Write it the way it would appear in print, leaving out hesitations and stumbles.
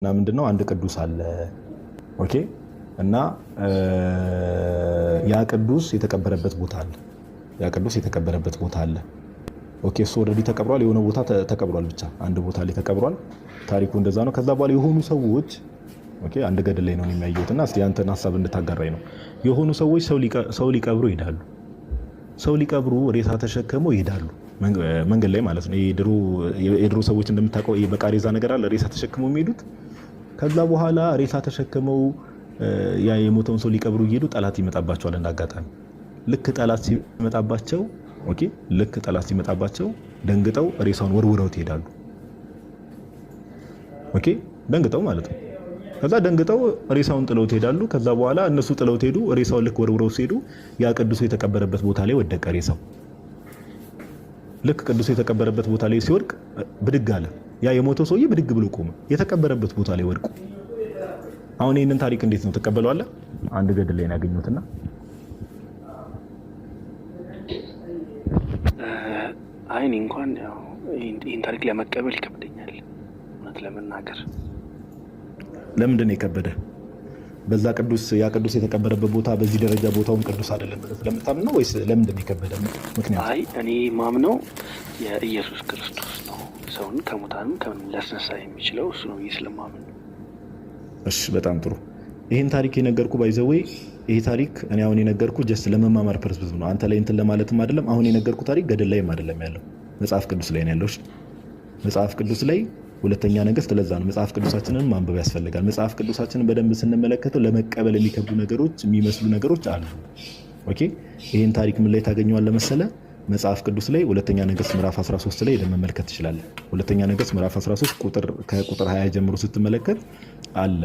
ምንድነው አንድ ቅዱስ አለ። Okay፣ እና ያ ቅዱስ የተቀበረበት ቦታ አለ። ያ ቅዱስ የተቀበረበት ቦታ አለ። Okay፣ እሱ already ተቀብሯል። የሆነ ቦታ ተቀብሯል። ብቻ አንድ ቦታ ላይ ተቀብሯል። ታሪኩ እንደዛ ነው። ከዛ በኋላ የሆኑ ሰዎች፣ okay፣ አንድ ገድል ላይ ነው የሚያየሁት እና እስቲ ያንተን ሀሳብ እንድታጋራኝ ነው። የሆኑ ሰዎች ሰው ሊቀብሩ ይሄዳሉ። ሰው ሊቀብሩ ሬሳ ተሸክመው ይሄዳሉ። መንገድ ላይ ማለት ነው። የድሮ ሰዎች እንደምታውቀው በቃሬዛ ነገር አለ ሬሳ ተሸክመው የሚሄዱት። ከዛ በኋላ ሬሳ ተሸክመው ያ የሞተውን ሰው ሊቀብሩ እየሄዱ ጠላት ይመጣባቸዋል። እንዳጋጣሚ ልክ ጠላት ሲመጣባቸው፣ okay፣ ልክ ጠላት ሲመጣባቸው ደንግጠው ሬሳውን ወርውረውት ይሄዳሉ። Okay፣ ደንግጠው ማለት ነው። ከዛ ደንግጠው ሬሳውን ጥለውት ይሄዳሉ። ከዛ በኋላ እነሱ ጥለውት ሄዱ። ሬሳውን ልክ ወርውረው ሲሄዱ ያ ቅዱሱ የተቀበረበት ቦታ ላይ ወደቀ ሬሳው። ልክ ቅዱሱ የተቀበረበት ቦታ ላይ ሲወድቅ ብድግ አለ። ያ የሞተው ሰውዬ ብድግ ብሎ ቆመ፣ የተቀበረበት ቦታ ላይ ወድቆ። አሁን ይህንን ታሪክ እንዴት ነው ትቀበለዋለህ? አንድ ገድል ላይ ነው ያገኘሁትና። አይ፣ እኔ እንኳን ያው ይህን ታሪክ ለመቀበል ይከብደኛል እውነት ለመናገር። ለምንድን ነው የከበደ? በዛ ቅዱስ ያ ቅዱስ የተቀበረበት ቦታ በዚህ ደረጃ ቦታውም ቅዱስ አይደለም ብለህ ስለምታምን ነው ወይስ ለምንድን ነው የከበደ ምክንያቱ? አይ፣ እኔ ማምነው የኢየሱስ ክርስቶስ ነው። ሰውን ከሙታንም ከምንም ሊያስነሳ የሚችለው እሱ ነው ብዬ ስለማምን ነው። እሺ፣ በጣም ጥሩ። ይህን ታሪክ የነገርኩ፣ by the way፣ ይህ ታሪክ እኔ አሁን የነገርኩ just ለመማማር purpose ነው። አንተ ላይ እንትን ለማለትም አይደለም። አሁን የነገርኩ ታሪክ ገድል ላይም አይደለም ያለው፣ መጽሐፍ ቅዱስ ላይ ነው ያለው። እሺ፣ መጽሐፍ ቅዱስ ላይ ሁለተኛ ነገሥት። ለዛ ነው መጽሐፍ ቅዱሳችንን ማንበብ ያስፈልጋል። መጽሐፍ ቅዱሳችንን በደንብ ስንመለከተው ለመቀበል የሚከብዱ ነገሮች የሚመስሉ ነገሮች አሉ። Okay፣ ይህን ታሪክ ምን ላይ ታገኘዋለህ መሰለህ? መጽሐፍ ቅዱስ ላይ ሁለተኛ ነገሥት ምዕራፍ 13 ላይ ሄደህ መመልከት ትችላለህ። ሁለተኛ ነገሥት ምዕራፍ 13 ከቁጥር 20 ጀምሮ ስትመለከት አለ።